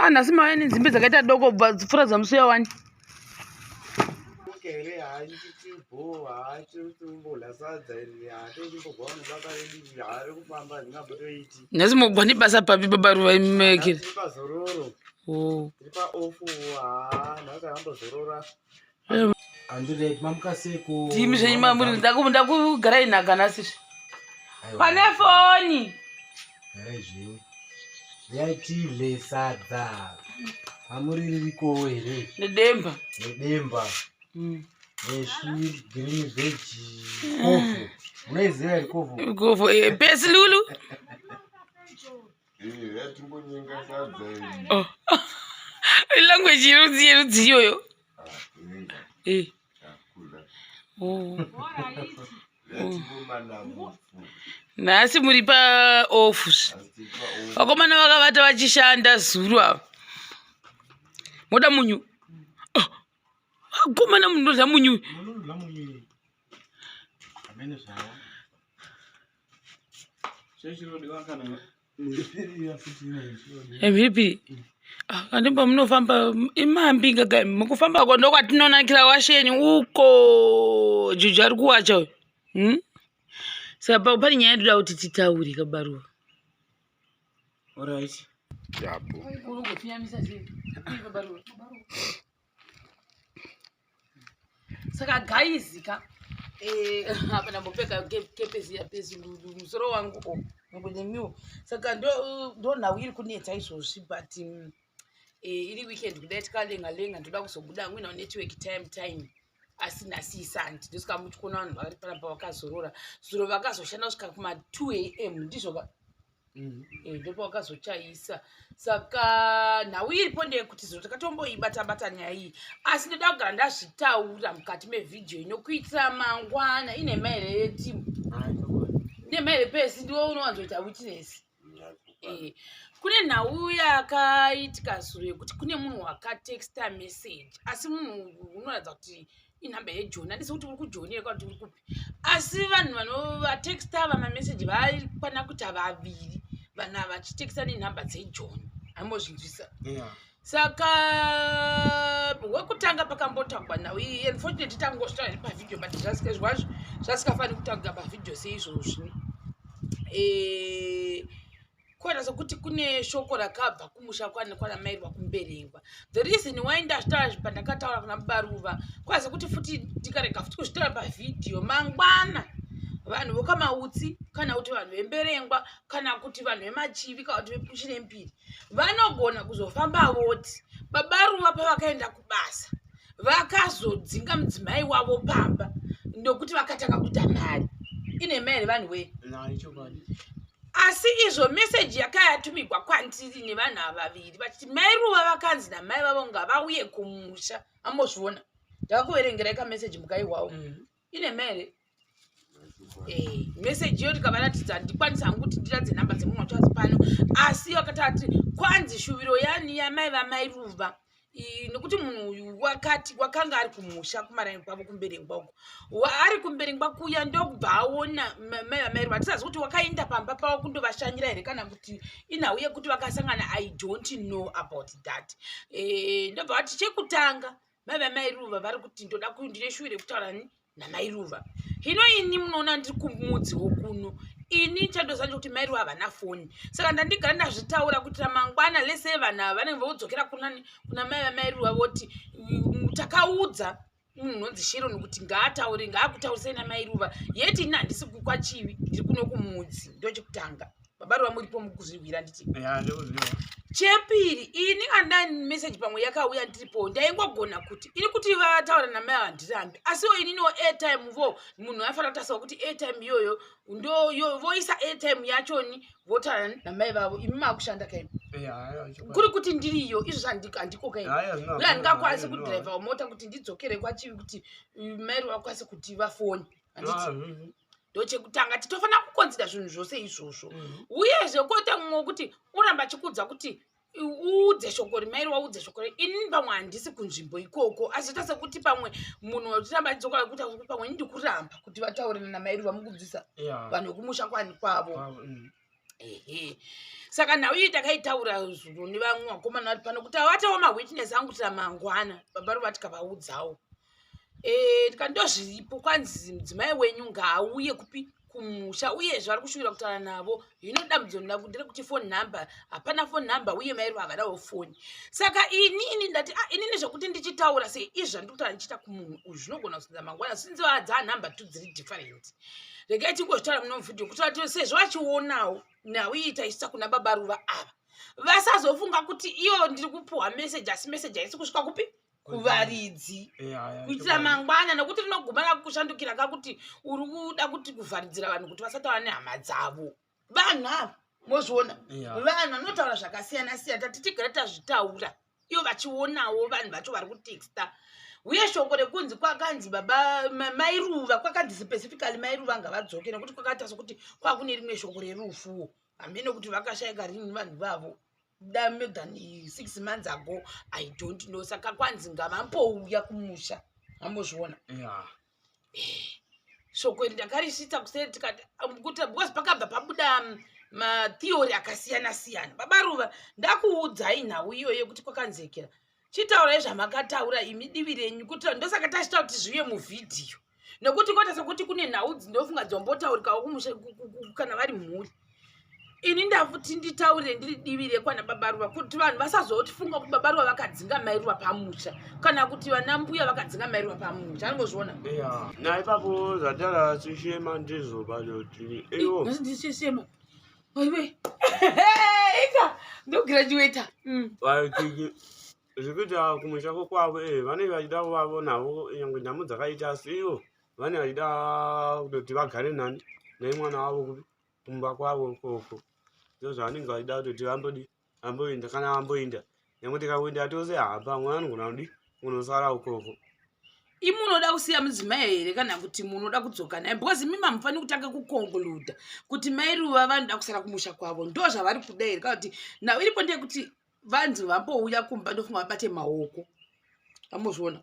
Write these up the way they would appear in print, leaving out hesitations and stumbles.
Ah, nhasi mauya nenzimbe dzakaita doko bva dzipfuura dzamusuya wani. Nhasi mogwa nebasa papi baba ruva imekere. Oh. Timi zvenyu mamuri ndakugarai nhaka nhasi zve. Pane foni. Yatidle sadza. Amuri ririkowo here? Nedemba. Nedemba. Nesvi green veg kofu. Unoiziva here kofu? Kofu eh, pesi lulu. Oh. Language yerudzi yerudzi iyoyo. Eh. Oh. Oh. Nhasi muri paoff. Vakomana vakavata vachishanda zuru ava. Moda munyu? Oh. Vakomana munodya munyu. Mhiripiri ah, andimbo munofamba imambi gaga mukufamba ko ndokwatinonakira washeni uko juju ari kuwacha uyu hmm? Saka pane nyaya ndoda kuti titaure kabaruva. Alright. Yapo. Saka guys ka eh, apa ndambopfeka kepesi yapesi musoro wangu o nemiwo. Saka ndo nhau iri kunetsa izvozvi, but iri weekend kudai tikalenga lenga, ndoda kuzobuda mwina network time time, asi nhasi iSunday, ndosaka muchikuona vanhu vari panapa vakazorora. Zuro vakazoshanda kusvika kuma 2 a.m., ndizvo ka? Ndipo wakazochaisa. Saka nhau iripo ndeyekuti zuro takatomboibata bata nyaya iyi, asi ndoda kugara ndazvitaura mukati mevhidhiyo ino kuitira mangwana. Ine mahere yetimu, ine mahere pesi, ndiwo unowanzoita witness. Kune nhau yakaitika zuro yekuti kune munhu wakatexta message, asi munhu uyu unoratidza kuti inhamba yejoni. Handisi kuti uri kujoni here kana kuti uri kupi, asi vanhu vanovatexta ava mameseji vaikwana kuita vaviri, vanhu ava vachitexta nenhamba dzejoni. Hambozvinzwisa. Saka wekutanga pakambotangwa nhau iyi, unfortunately tangosvita pavhidhiyo, but zvazvo zvasikafaniri kutanga pavhidhiyo seizvozvi. Kuita sekuti kune shoko rakabva kumusha kwanamairwa kumberengwa. The reason why ndazvitaura pandakataura kuna Baruva, kwaza sekuti futi tikarega futi kuzvitaura pavhidhiyo mangwana, vanhu vokamautsi kana kuti vanhu vemberengwa kana kuti vanhu vemachivi kana kuti vepuchirempiri vanogona kuzofamba voti baba Ruva pavakaenda kubasa vakazodzinga mudzimai wavo pamba ndokuti vakatanga kuita mari. Ine mai vanhu wee. Asi izvo meseji yakayatumigwa kwandiri nevanhu ava vaviri vachiti mai Ruva vakanzi namai vavo ngavauye kumusha. Ambozviona, ndakakuverengerai kameseji mukaihwawo. Ine mere meseji iyo tikavaratidza, handikwanisi hangu kuti ndiradze nhamba dzemunhu wacho asi pano, asi vakatati kwanzi shuviro yani yamai vamai Ruva, nekuti munhu uyu wakati wakanga ari kumusha kumaraini kwavo kumberengwa uko, ari kumberengwa kuya, ndokubva aona mai vamai Ruva. Hatisazi kuti wakaenda pamba pavo kundovashanyira here kana kuti inhau yekuti vakasangana. I don't know about that. Ndobva vati chekutanga mai vamai Ruva vari kuti ndoda ndine shuwiro yekutaura namai Ruva. Hino ini munoona ndiri kumudzi wokuno, ini chandoziva ndekuti mai Ruva havana foni, saka ndandigara ndazvitaura kuitira mangwana lese vanhu ava vanenge vodzokera kuna mai vamai Ruva voti takaudza munhu unonzi Sharon kuti ngaataure, ngaakutaurisei namai Ruva, yeti ini handisi kukwachivi, ndiri kuno kumudzi. Ndochekutanga. Baba Ruva muripo mukuzvirwira nditi? Chepiri, ini kana meseji pamwe yakauya ndiripo, ndaingogona kuti ini kuti vataura namai ava handirambi, asiwo ininiwo airtime vo munhu aifanira kutasawo kuti airtime iyoyo ndo voisa airtime yachoni votaura namai vavo. Imi maakushanda kaimi, kuri kuti ndiriyo izvo handiko kaimi, uye handingakwanisi kudhiraivha mota kuti ndidzokere kwachivi kuti mai vakwanise kuti vafoni, handiti? Ndochekutanga, titofanira kuconsider zvinhu zvose izvozvo. Uyezve koita mumwe wekuti uramba achikudza kuti uudze shoko rimairi, waudze shoko. Inini pamwe handisi kunzvimbo ikoko, asi zvoita sekuti pamwe munhu wetiramba achidzoka kuita kuti pamwe ini ndikuramba kuti vataure namai Ruva mukubvisa vanhu vekumusha kwani kwavo. Ehe, saka nhau iyi takaitaura zuro nevamwe vakomana vari pano kuti avatawo mawitness angu kutira mangwana baba ruva tikavaudzawo. Eh, tikati ndozviripo, kwanzi mudzimai wenyu ngaauye kupi? Kumusha. Uyezve vari kushuvira kutaura navo. Hino dambudziko nderekuti phone number hapana, phone number, uye mai Ruva havadawo foni. Saka inini ndati, ah, inini zvekuti ndichitaura sei izvi zvandiri kutaura ndichiita kumunhu uyu zvinogona kusinza mangwana, sinzi dzaa number two dziri different. Regai tingozvitaura muno muvhidhiyo kuti vati sezvo vachionawo nhau iyi taisisa kuna baba Ruva ava, vasazofunga kuti iyo ndiri kupuhwa message, asi message haisi kusvika kupi? Kuvaridzi. Kuitira mangwana, nekuti rinoguma rakushandukira kakuti uri kuda kuti kuvharidzira vanhu kuti vasataura nehama dzavo. Vanhu ava mozviona, vanhu vanotaura zvakasiyana siyana. Tati tigare tazvitaura ivo vachionawo, vanhu vacho vari kutexta. Uye shoko rekunzi kwakanzi baba mai Ruva, kwakanzi specifically mai Ruva ngavadzoke, nekuti kwakaita sokuti kwakune rimwe shoko rerufuwo. Hamene kuti vakashayika rini vanhu vavo, da more than 6 months ago, I don't know. Saka kwanzi ngavambouya kumusha, ambozviona. Shoko iri ndakarisvitsa kuseri tikati kuti because pakabva pabuda matheory akasiyana siyana. Baba Ruva, ndakuudzai nhau iyoyo yekuti kwakanzekera. Chitaurai zvamakataura imi divi renyu, kuti ndosaka tachita kuti zviuye muvhidhiyo, nekuti kwete sekuti kune nhau dzinofunga dzombotaurikawo kumusha kana vari mhuri. Ini ndafuti nditaurire ndiri divi rekwana baba Ruva, kuti vanhu vasazotifunga kuti baba Ruva vakadzinga mai Ruva pamusha, kana kuti vana mbuya vakadzinga mai Ruva pamusha. Anongozviona. Ya, na ipapo zvatara sishema ndizvo patoti ivo. Ndisishema aiwe ika ndograduata. Zvekuita kumusha kwavo, vanenge vachida kuvavo navo nyangwe nhamo dzakaita, asi ivo vanenge vachida kutoti vagare nani nemwana wavo kupi? Kumba kwavo ikoko. Ndo zvavanenge vachida kutoti vambodi vamboenda. Kana vamboenda, nyangwe tikakuenda tose, hapa mwana anogona kudi kunosara ukoko. Imi munoda kusiya mudzimai here, kana kuti munoda kudzoka naye? Because imi mamufaniri kutanga kuconcluda kuti mai Ruva vanoda kusara kumusha kwavo, ndo zvavari kuda here, kana kuti nhau iripo ndeyekuti vanzi vambouya kumba? Ndofunga vabate maoko, vambozviona,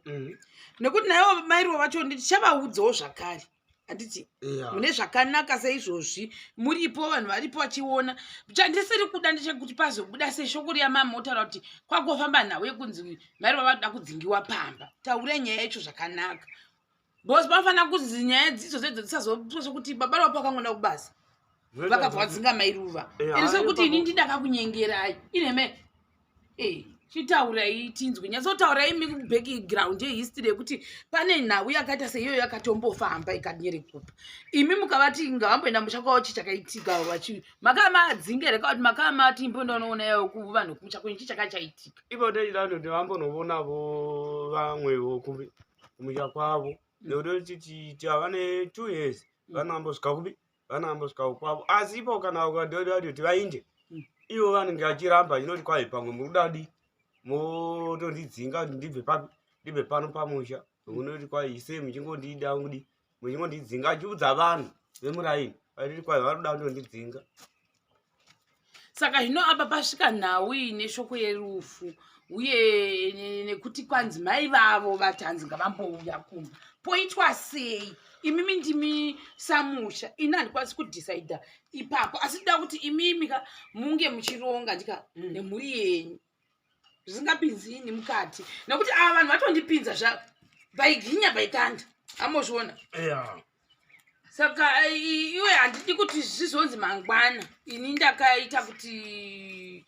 nekuti naivo mai Ruva vacho ndichavaudzawo zvakare, handiti? Mune zvakanaka seizvozvi muripo, vanhu varipo vachiona. Chandisiri kuda ndechekuti pazobuda seshoko riya mamotaura kuti kwakofamba nhau yekunzi mai Ruva vanoda kudzingiwa pamba. Taurai nyaya yacho zvakanaka, because panofanira kunzi nyaya dzidzo dzedzo dzisazosokuti baba Ruva pakangoenda kubasa vakabva vadzinga mai Ruva. Iri sekuti ini ndindakakunyengerai ineme. Chitaurai tinzwe, nyatsotaurai background yehistory yekuti pane nhau yakaita seiyoyo yakatombofamba ikanyerekupa. Imi mukavati ngavamboenda musha kwavo, chi chakaitika? Vachi makamadzinga here, kana kuti makamati imboenda yayo kuvanhu kumusha kwenyu? Chi chakachaitika? Ipo techida kutoti vambonovonavo vamwevo kupi? Kumusha kwavo, nekuti tava ne2 years vanambosvika kupi? Vanambosvika kwavo. Asi ipo kana ukadoda kuti vainde, ivo vanenge vachiramba, chinoti kwai pamwe muri kuda kudi motondidzinga kuti ndibve papi, ndibve pano pamusha. Unoti kwai sei muchingondida kudi muchingondidzinga? Achiudza vanhu vemuraini vachiti kwai vari kuda kundondidzinga. Saka zvino apa pasvika nhau ine shoko yerufu, uye nekuti kwanzi mai vavo vati hanzi ngavambouya kumba. Poitwa sei? Imimi ndimi samusha, ini handikwanisi kudhisaidha ipapo, asi ndoda kuti imimi ka munge muchironga ndika nemhuri yenyu, zvisingapinzi ini mukati, nekuti ava vanhu vatondipinza zva baiginya baitanda, amozviona. Saka iwe handidi kuti zvizonzi mangwana ini ndakaita kuti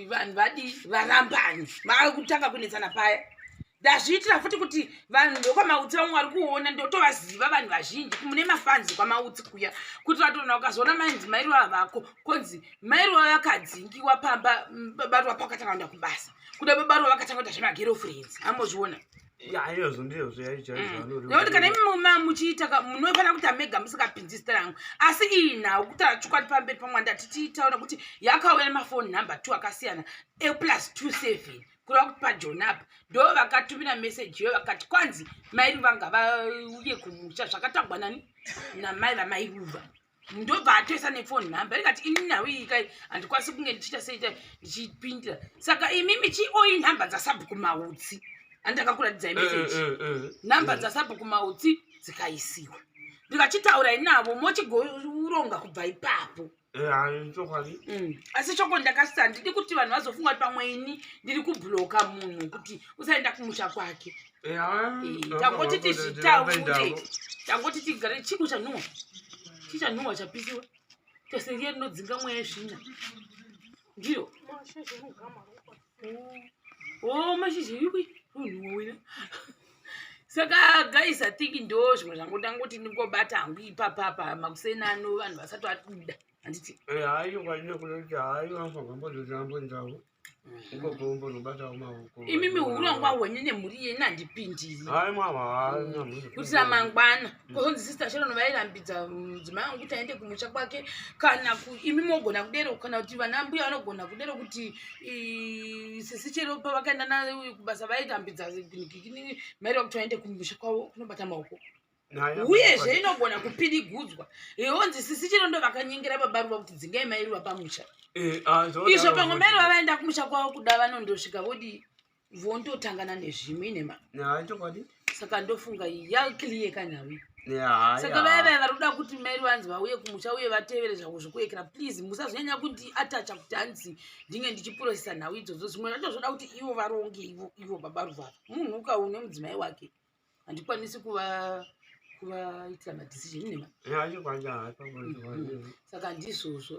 vanhu vadi varambani, vakutanga kunetsana paya. Ndazviitira futi kuti vanhu vekwaMautsi vamwe vari kuona, ndotovaziva vanhu vazhinji mune mafanzi kwaMautsi kuya, kuti vatona ukazoona mainzi mai Ruva vako, konzi mai Ruva vakadzingiwa pamba, baba Ruva pakatanga kuenda kubasa, kuda baba Ruva vakatanga kuita zvemagirlfriends, ambozviona. Ya, iyozvo ndizvo chaizvo. Nekuti kana imi muchiita munofanira kuti amega musingapinzi zita rangu. Asi iyi nhau, kutaura chokwadi pamberi pamwanda, tichitaura kuti yakauya nemafoni number two akasiyana, e+27, kureva kuti pajoni apa ndo vakatumira meseji iyo vakati kwanzi mai Ruva ngavauye kumusha. Zvakatagwa nani? Namai vamai Ruva. Ndobva atoisa nefoni number, ikati ini nhau iyi kai handikwanisi kunge ndichiita seita ndichipindira. Saka imimi chioi nhamba dzasabhuku Mautsi, andakakuratidzai meseji, namba dzasabhuku Mautsi dzikaisiwa, ndikachitaurai navo, mochigoronga kubva ipapo. Eh, chokwadi. Asi choko ndakasvitsa, handidi kuti vanhu vazofunga kuti pamwe ini ndiri kubhuloka munhu kuti usaenda kumusha kwake. Eh, Eh, tangoti tizvitaure, tangoti tigare. Chiko chanhuhwa, chichanhuhwa chapisiwa toseriya rinodzinga mweya yesvina ndiro. O mashizha iwi unhuhwa wena. Saka guys, I think ndo zvimwe zvangu ndangoti ndingobata hangu ipapapa makuseni ano, vanhu vasati vabuda, handiti? Hayi, chokwadi, nekuti hayi, vanofanira ikoko mbonobatawo maoko. Imimi urongwa hwenyu nemhuri yenyu handipindiri. Hayi mama, hayi. Kuitira mangwana kozonzi Sister Sharon vairambidza mudzimai wangu kuti aende kumusha kwake, kana imi mogona kudero, kana kuti vana mbuya vanogona kudero kuti sisi chero pavakaenda nayo kubasa vairambidza mairi kuti vaende kumusha kwavo kunobata maoko. Uyezve inogona kupirigudzwa yonzi sisi chero ndo vakanyengera babaruva kuti dzingai mairuva pamusha. Izvo pamwe mairuva vaenda kumusha kwavo kuda vanondosvika vodi vondotangana nezvimwe inema. Chokwadi. Saka ndofunga yaclear kanhau. Saka vaya vaya vari kuda kuti mai vanzi vauye kumusha uye vatevere zvavo zvokuekera, please musazonyanya kuti atacha kuti hanzi ndinge ndichiprocessa nhau idzodzo. Zvimwe zvacho zvoda kuti ivo varonge ivo baba Ruvava. Munhu ukaune mudzimai wake, handikwanisi kuvaitira madecision nema. Chokwadi. Saka ndizvozvo.